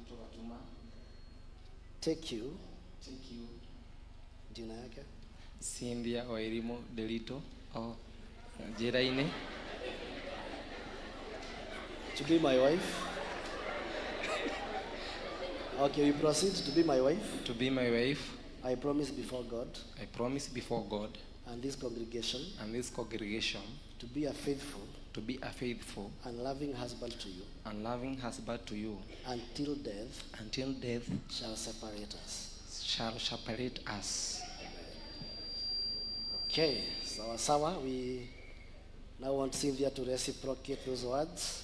Nderito Gatuma, take you, take you, jina yake, Cynthia Wairimu Nderito o njĩra-inĩ, to be my wife. Okay, you proceed to be my wife. To be my wife. I promise before God I promise before God and this congregation and this congregation to be a faithful to be a faithful and loving husband to you and loving husband to you until death until death shall separate us. shall separate us. Okay, sawa sawa. We now want Cynthia to reciprocate those words.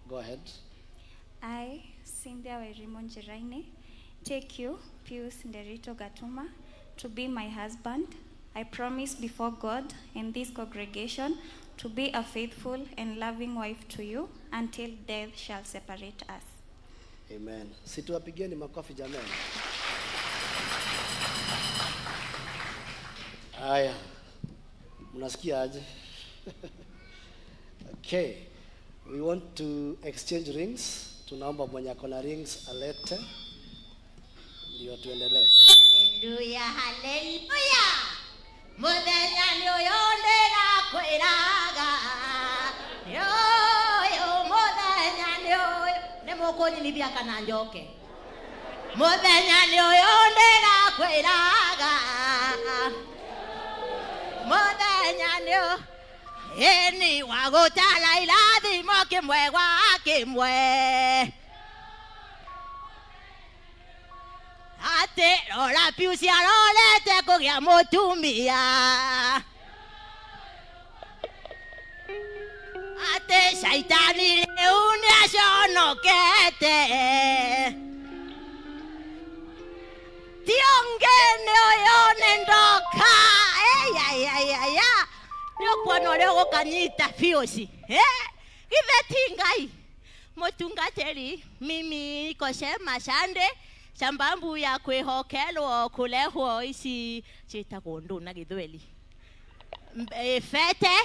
Go ahead. I, Cynthia Wairimu Njiraini, take you, Pius Nderito Gatuma, to be my husband. I promise before God and this congregation to be a faithful and loving wife to you until death shall separate us. Amen. Si tuwapigieni makofi jamani. Haya. Mnasikia aje? Okay. We want to exchange rings. Tunaomba mwenye ako na rings alete ndio tuendelee. Haleluya, haleluya. Muthenya nĩ ũyũ ndĩrakwĩraga. Nĩ ũyũ mũthenya nĩ ũyũ. Nĩ mũkũnyinithia kana njoke? Muthenya nĩ ũyũ ndĩrakwĩraga. Muthenya nĩ ũyũ. Ĩni wa gũtara irathimo kĩmwe gwa kĩmwe. Atĩ rora Pius arorete kũgĩa mũtumia. Atĩ caitani rĩu nĩaconokete. Ti ũngĩ nĩ ũyũ nĩ ndoka. Eyayayaya. Nĩ ũkuona ũrĩa ũgũkanyita Pius. Githĩ ti Ngai? Mũtungatĩri, mimi niko sema sande sambambu ya kwĩhokerwo kũrehwo ici ciĩtagwo ndũ na gĩthweri bete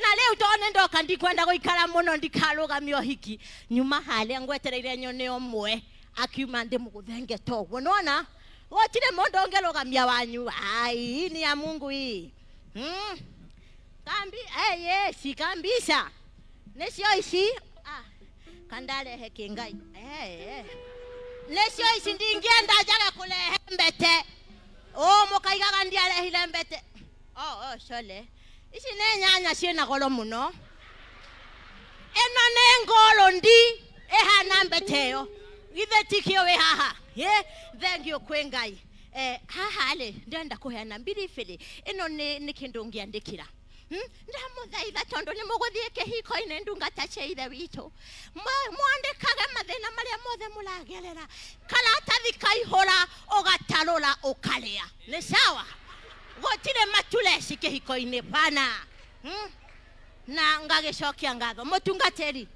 na rĩu tondũ nĩ ndoka ndikwenda gũikara mũno ndikarũgamia ũhiki nyuma harĩa ngwetereire nyone ũmwe akiuma ndĩmũgũthenge toguo nĩwona gũtirĩ mũndũ ũngĩrũgamia wanyu. Ai, hii ni ya Mungu hii. Kambi, yes, kambisa nĩcio ici. Kandarehe kĩngai. Nĩcio ici ndingĩenda njage kũrehe mbete. Mũkaigaga ndiarehire mbete. Sole. Ici nĩ nyanya ciĩna goro mũno. Ĩno nĩ ngoro ndi ĩhana mbete ĩyo. Githĩ ti kĩo wĩ haha? Thank you kwĩ Ngai. Haha rĩ ndĩrenda kũheana mbiribiri. Ĩno nĩ kĩndũ ũngĩandĩkĩra. Ndamũthaitha tondũ nĩ mũgũthiĩ kĩhiko-inĩ ndungata cia ithe witũ. Mwandĩkage mathĩna marĩa mothe mũragerera. Karatathi kaihũra ũgatarũra ũkarĩa. Nĩ sawa? Gũtirĩ matureci kĩhiko-inĩ bana. Na ngagĩcokia ngatho. Mũtungatĩri,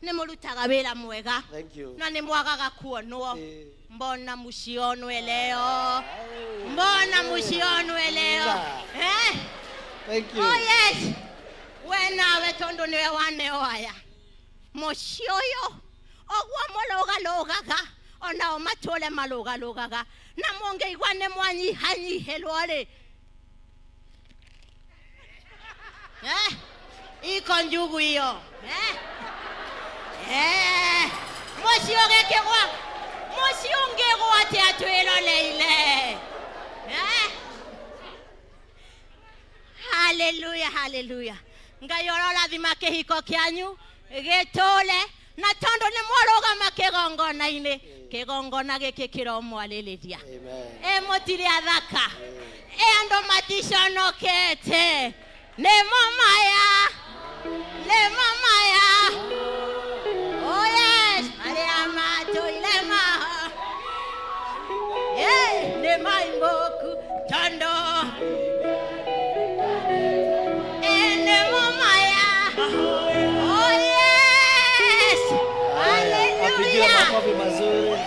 nĩ mũrutaga wĩra mwega. Thank you. Na nĩ mwagaga kuonwo. Mbona musionwe leo? Mbona musionwe leo? Thank you. Oh yes. We nawe tondu niwe waneo aya. Mũciĩ ũyũ ũguo mũrũgarũgaga onao matũre marũgarũgaga na mũngĩigua nĩ mwanyihanyihĩrwo rĩ. Iko njugu hiyo. Mũciĩ ũgĩkĩgwa, mũciĩ ũngĩgwa atĩa twĩroreire? Haleluya, haleluya. Ngai ũrorathima kĩhiko kĩanyu gĩtũre na tondũ nĩ mwarũgama kĩgongona-inĩ, kĩgongona gĩkĩ kĩromwarĩrĩria. Amen. Mũtirĩ athaka. Andũ maticonokete. Nĩ mamaya. Nĩ mamaya. Oh yes, marĩa matũire maho. Nĩ maimbũku tondũ nĩ mamaya. Oh yes. Wapigie Hallelujah. makofi mazuri.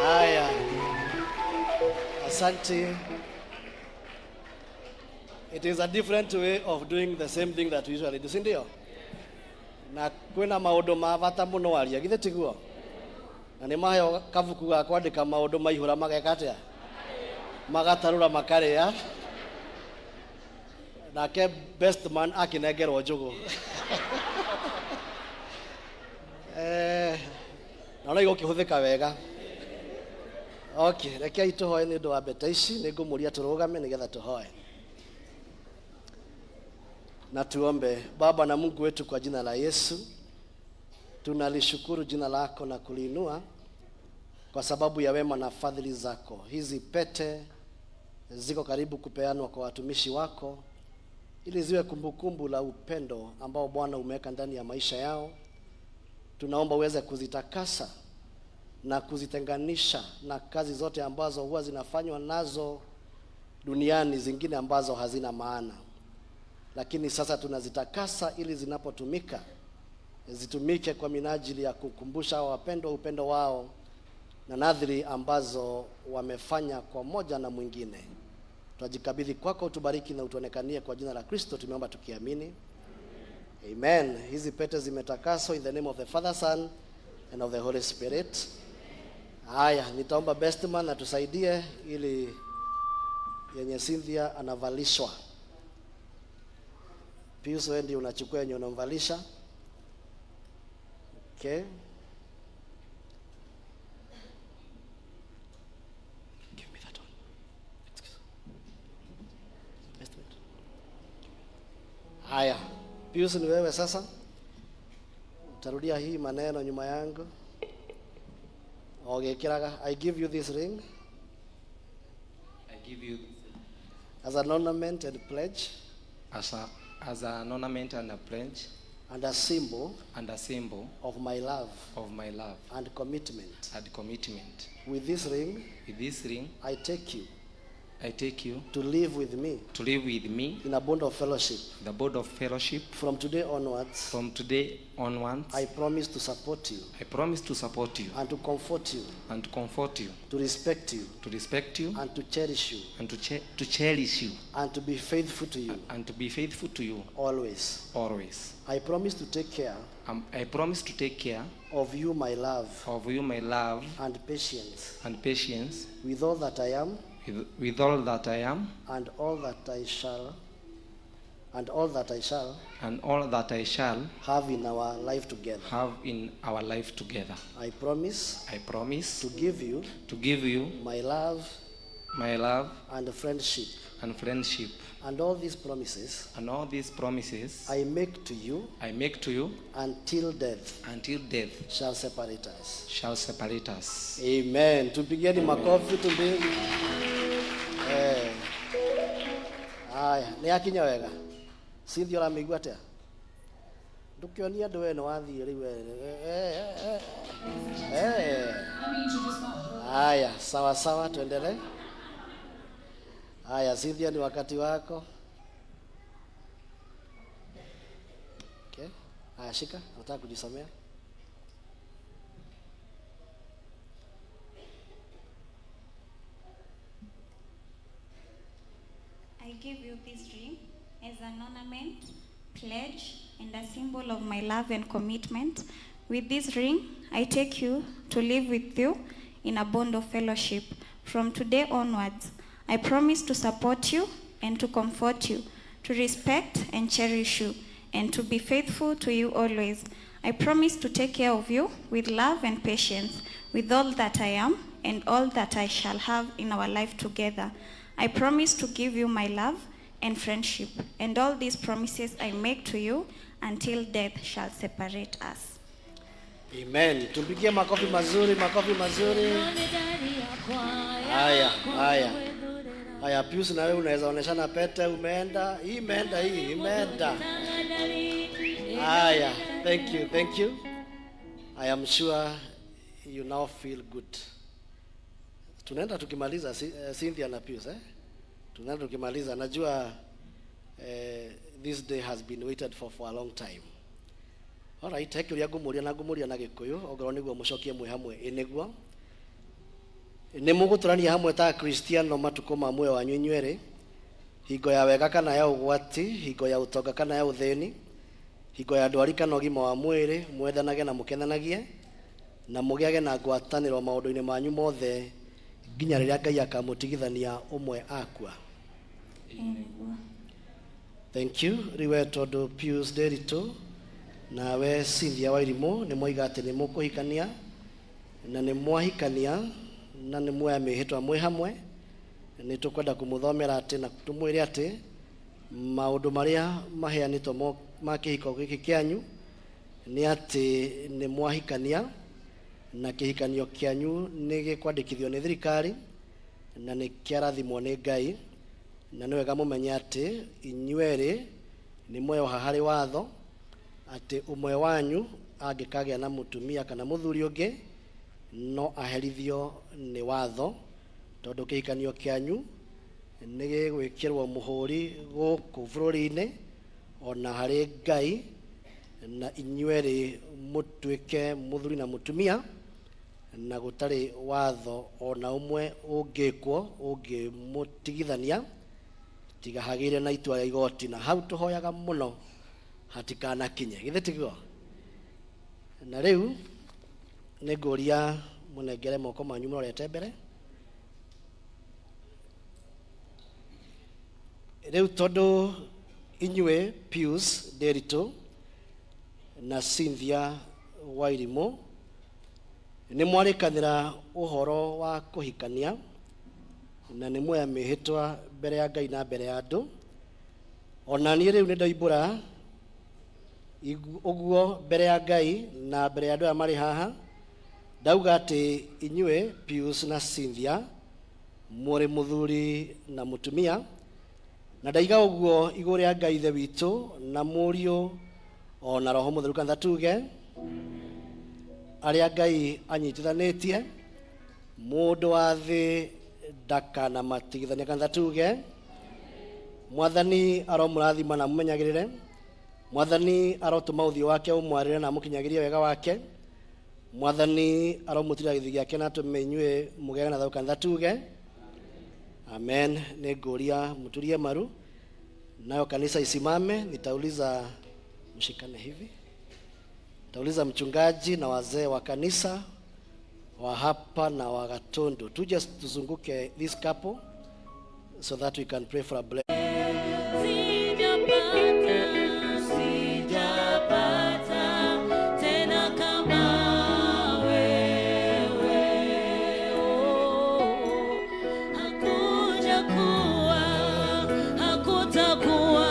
Haya. Asante. It is a different way of doing the same thing that we usually do, si ndio? Na kwĩna maũndũ ma bata mũno waria, githĩ tiguo? Na nĩ maheo kabuku ga kwandĩka maũndũ maihũra mageka atĩa? Magatarũra makarĩa. Nake best man akĩnengerwo njũgũ. Eh, naona igũkĩhũthĩka wega. Okay, rekei tũhoe nĩ ũndũ wa mbete ici, nĩ ngũmũria tũrũgame nĩgetha tũhoe. Na tuombe. Baba na Mungu wetu, kwa jina la Yesu, tunalishukuru jina lako na kuliinua kwa sababu ya wema na fadhili zako. Hizi pete ziko karibu kupeanwa kwa watumishi wako ili ziwe kumbukumbu la upendo ambao Bwana umeweka ndani ya maisha yao. Tunaomba uweze kuzitakasa na kuzitenganisha na kazi zote ambazo huwa zinafanywa nazo duniani, zingine ambazo hazina maana, lakini sasa tunazitakasa ili zinapotumika zitumike kwa minajili ya kukumbusha hawa wapendwa upendo wao na nadhiri ambazo wamefanya kwa moja na mwingine. Twajikabidhi kwako, utubariki na utuonekanie kwa jina la Kristo tumeomba tukiamini. Amen. Hizi pete zimetakaswa in the name of the Father, Son and of the Holy Spirit. Haya, nitaomba bestman atusaidie ili yenye Cynthia anavalishwa. Pius, wewe ndiye unachukua yenye unamvalisha. Okay. Give me that one. Excuse. Bestman. Haya, Pius ni wewe sasa. Utarudia hii maneno nyuma yangu. Ogekiraga, I give you this ring I give you as an ornament and pledge as an ornament and a pledge and a symbol and a symbol of my love of my love and commitment. and commitment. With this ring, With this ring, I take you I take you to live with me to live with me in a bond of fellowship. the board of fellowship. From today onwards, From today onwards, I promise to support you I promise to support you and to comfort you, and to comfort you, to respect you to respect you and to cherish you and to cherish you and to be faithful to you and to be faithful to you always. always. I promise to take care I promise to take care of you, my love, of you, my love, and patience and patience with all that I am with all that I am and all that I shall and all that I shall and all that I shall have in our life together. have in our life together. I promise I promise to give you to give you my love my love and friendship, and friendship, and all these promises and all these promises I make to you I make to you until death until death shall separate us. shall separate us. Amen. Tupigeni makofi tumbili. Eh. Haya, nĩ akinya wega. Cynthia ũramĩigua atĩa? Ndũkĩonie andũ we nĩ wathiĩ rĩu we. Eh, eh, eh. Eh. Haya, sawa sawa, tuendelee. Haya, Cynthia, ni wakati wako. Okay. Haya, shika, nataka kujisomea. I give you this ring as an ornament, pledge, and a symbol of my love and commitment. With this ring, I take you to live with you in a bond of fellowship. From today onwards, I promise to support you and to comfort you, to respect and cherish you, and to be faithful to you always. I promise to take care of you with love and patience, with all that I am and all that I shall have in our life together. I promise to give you my love and friendship, and all these promises I make to you until death shall separate us. Amen. Tumpigie makofi mazuri, makofi mazuri. Haya, haya. Haya, Pius na wewe unaweza oneshana pete, umeenda. Hii imeenda, hii imeenda. Haya, thank you, thank you. I am sure you now feel good. Tunaenda tukimaliza Cynthia na Pius, eh? Tunaenda tukimaliza. Najua this day has been waited for a long time. All right, he kĩũria ngũmũria na ngũmũria na Gĩkũyũ ongorwo nĩguo mũcokie mwĩ hamwe. Ĩ nĩguo nĩ mũgũtũrania hamwe ta Kristiano matukũ ma muoyo wanyu inyuerĩ Hingo ya wega kana ya ũgwati, hingo ya ũtonga kana ya ũthĩni, hingo ya ndwari kana ũgima wa mwĩrĩ, mwendanage na mũkenanagie na mũgĩage na ngwatanĩro maũndũ-inĩ manyu mothe nginya rĩrĩa Ngai akamũtigithania ũmwe akua. Nĩguo. Thank you. Rĩu we tondũ Pius Nderitu nawe Cynthia Wairimu nĩ mwoiga atĩ nĩ mũkũhikania na nĩ mwahikania na nĩ muoya mĩhĩtwa mwĩ hamwe, nĩ tũkwenda kũmũthomera atĩ na tũmwĩre atĩ maũndũ marĩa maheanĩtwo ma kĩhiko gĩkĩ kĩanyu nĩ atĩ nĩ mwahikania na kĩhikanio kĩanyu nĩ gĩkwandĩkithio nĩ thirikari na nĩ kĩarathimwo nĩ Ngai, na nĩ wega mũmenye atĩ inyuerĩ nĩ mweyoha harĩ watho atĩ ũmwe wanyu angĩkagĩa na mũtumia kana mũthuri ũngĩ no aherithio nĩ watho, tondũ kĩhikanio kĩanyu nĩ gĩgwĩkĩrwo mũhũri gũkũ bũrũri-inĩ ona harĩ Ngai, na inyuerĩ mũtuĩke mũthuri na mũtumia, na gũtarĩ watho ona ũmwe ũngĩkwo ũngĩmũtigithania tiga hagĩire na itua rĩa igoti, na hau tũhoyaga mũno hatikanakinye. Githĩ tiguo? Na rĩu nĩ ngũria mũnengere moko manyu mũrorete mbere. Rĩu tondũ inyuĩ Pius Nderitu na Cynthia Wairimu nĩ mwarĩkanĩra ũhoro wa kũhikania na nĩ muoya mĩhĩtwa mbere ya Ngai na mbere ya andũ, ona niĩ rĩu nĩ ndoimbũra ũguo mbere ya Ngai na mbere ya andũ aya marĩ haha, ndauga atĩ inyuĩ Pius na Cynthia mũrĩ mũthuri na mũtumia, na ndaiga ũguo igũrũ rĩa Ngai Ithe witũ na Mũriũ ona Roho Mũtheru, kanitha tuge arĩa Ngai anyitithanĩtie mũndũ wa thĩ ndakanamatigithania, kanitha tuge Mwathani aromũrathima na amũmenyagĩrĩre, Mwathani arotũma ũthiũ wake ũmwarĩre na amũkinyagĩrie wega wake, Mwathani aromũtirĩra gĩthithi gĩake na atũme inyuĩ mũgĩage na thayũ, kanitha tuge amen. Nĩ ngũria mũturie maru, nayo kanisa isimame. Nitauliza mshikane hivi, nitauliza mchungaji na wazee wa kanisa wa hapa na wa Gatundu tuje tuzunguke this couple so that we can pray for a blessing. Sijapata tena kama wewe, oh, hakuja kuwa, hakutakuwa,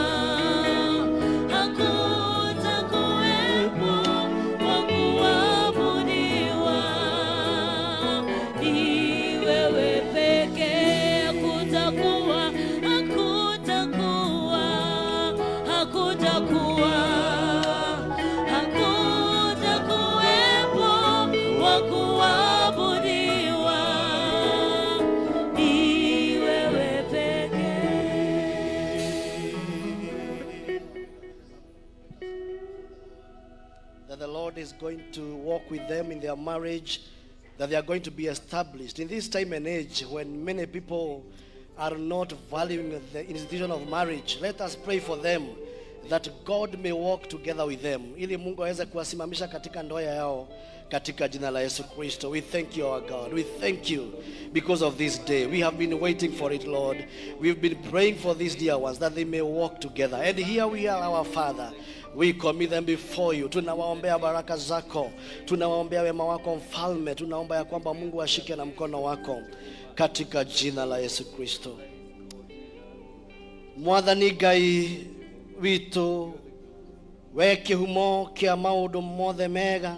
hakutakuwepo wa kuabudiwa. Ni wewe pekee, hakutakuwa, hakutakuwa, hakutakuwa, hakutakuwepo wa kuabudiwa. Ni wewe pekee. That the Lord is going to walk with them in their marriage, that they are going to be established. In this time and age when many people are not valuing the institution of marriage, let us pray for them that God may walk together with them, ili Mungu aweze kuwasimamisha katika ndoa yao katika jina la Yesu Kristo. We thank you, our God. We thank you because of this day. We have been waiting for it, Lord. We've been praying for these dear ones that they may walk together. And here we are, our Father. We commit them before you. Tunawaombea baraka zako, tunawaombea wema wako Mfalme. Tunaomba ya kwamba Mungu ashike na mkono wako katika jina la Yesu Kristo. Mwathani Ngai witũ, we kĩhumo kĩa maũndũ mothe mega,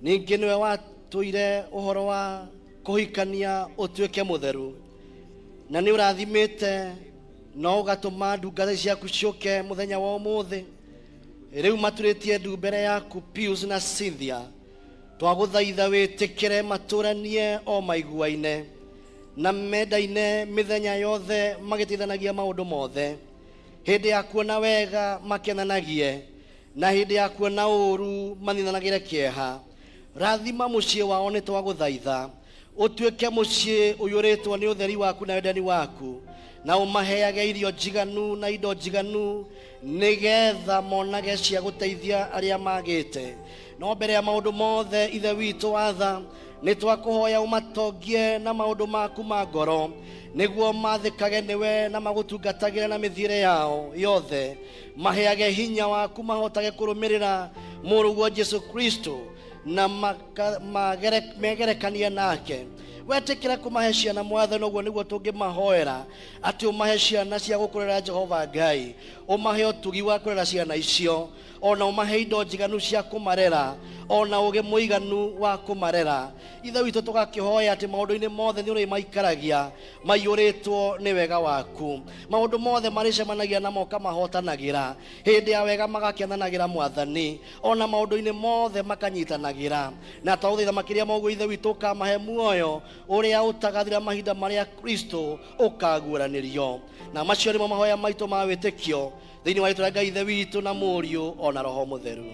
ningĩ nĩwe watũire ũhoro wa kũhikania ũtuĩke mũtheru, na nĩ ũrathimĩte na ũgatũma ndungata ciaku ciũke mũthenya wa ũmũthĩ. Rĩu maturĩtie ndu mbere yaku Pius na Cynthia, twagũthaitha wĩtĩkĩre matũranie o maiguaine na mendaine mĩthenya yothe, magĩteithanagia maũndũ mothe. Hĩndĩ ya kuona wega makenanagie, na hĩndĩ ya kuona ũũru maninanagĩre kĩeha. Rathima mũciĩ wao, nĩ twagũthaitha ũtuĩke mũciĩ ũiyũrĩtwo nĩ ũtheri waku na wendani waku. Na ũmaheage irio njiganu na indo njiganu, nĩgetha monage cia gũteithia arĩa magĩte. No mbere ya maũndũ mothe, Ithe witũ wa tha, nĩ twakũhoya ũmatongie na maũndũ maku ma ngoro, nĩguo mathĩkage nĩwe na magũtungatagĩre na mĩthiĩre yao yothe. Maheage hinya waku mahotage kũrũmĩrĩra mũrũguo Jesu Kristo na megerekanie nake. Wetĩkĩra kũmahe ciana, Mwathani, ũguo nĩguo tũngĩmahoera atĩ ũmahe ciana cia gũkũrera. Jehova Ngai, ũmahe ũtugi wa kũrera ciana icio, ona ũmahe indo njiganu cia kũmarera, ona ũgĩ mũiganu wa kũmarera. Ithe witũ, tũgakĩhoya atĩ maũndũ-inĩ mothe nĩ ũrĩmaikaragia maiyũrĩtwo nĩ wega waku. Maũndũ mothe marĩcemanagia namo ũkamahotanagĩra, hĩndĩ ya wega magakenanagĩra, Mwathani, ona maũndũ-inĩ mothe makanyitanagĩra. Na twagũthaitha makĩria ma ũguo, Ithe witũ, ũkamahe muoyo ũrĩa ũtagathira mahinda marĩa Kristo ũkaguũranĩrio. Na macio nĩmo mahoya maitũ ma wĩtĩkio thĩinĩ wa rĩtwa rĩa Ngai Ithe witũ na Mũriũ ona Roho Mũtheru.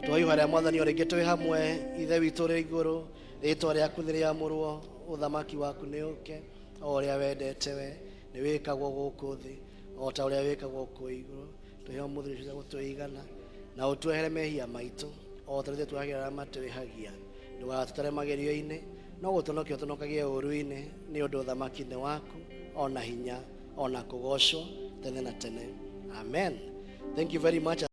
Twaihũra Mwathani o rĩngĩ twĩ hamwe. Ithe witũ ũrĩ igũrũ, rĩtwa rĩaku nĩ rĩamũrwo, ũthamaki waku nĩ ũke, o ũrĩa wendete we nĩ wĩkagwo gũkũ thĩ o ta ũrĩa wĩkagwo kũu igũrũ. Tũhe ũmũthĩ irio cia gũtũigana, na ũtuohere mehia maitũ o ta ũrĩa tuohagĩra arĩa matwĩhagia. Ndũgatũtware magerio-inĩ, no gũtũnokia ũtũnokagie ũũru-inĩ, nĩ ũndũ ũthamaki nĩ waku, ona hinya, ona kũgocwo tene na tene. Amen. Thank you very much.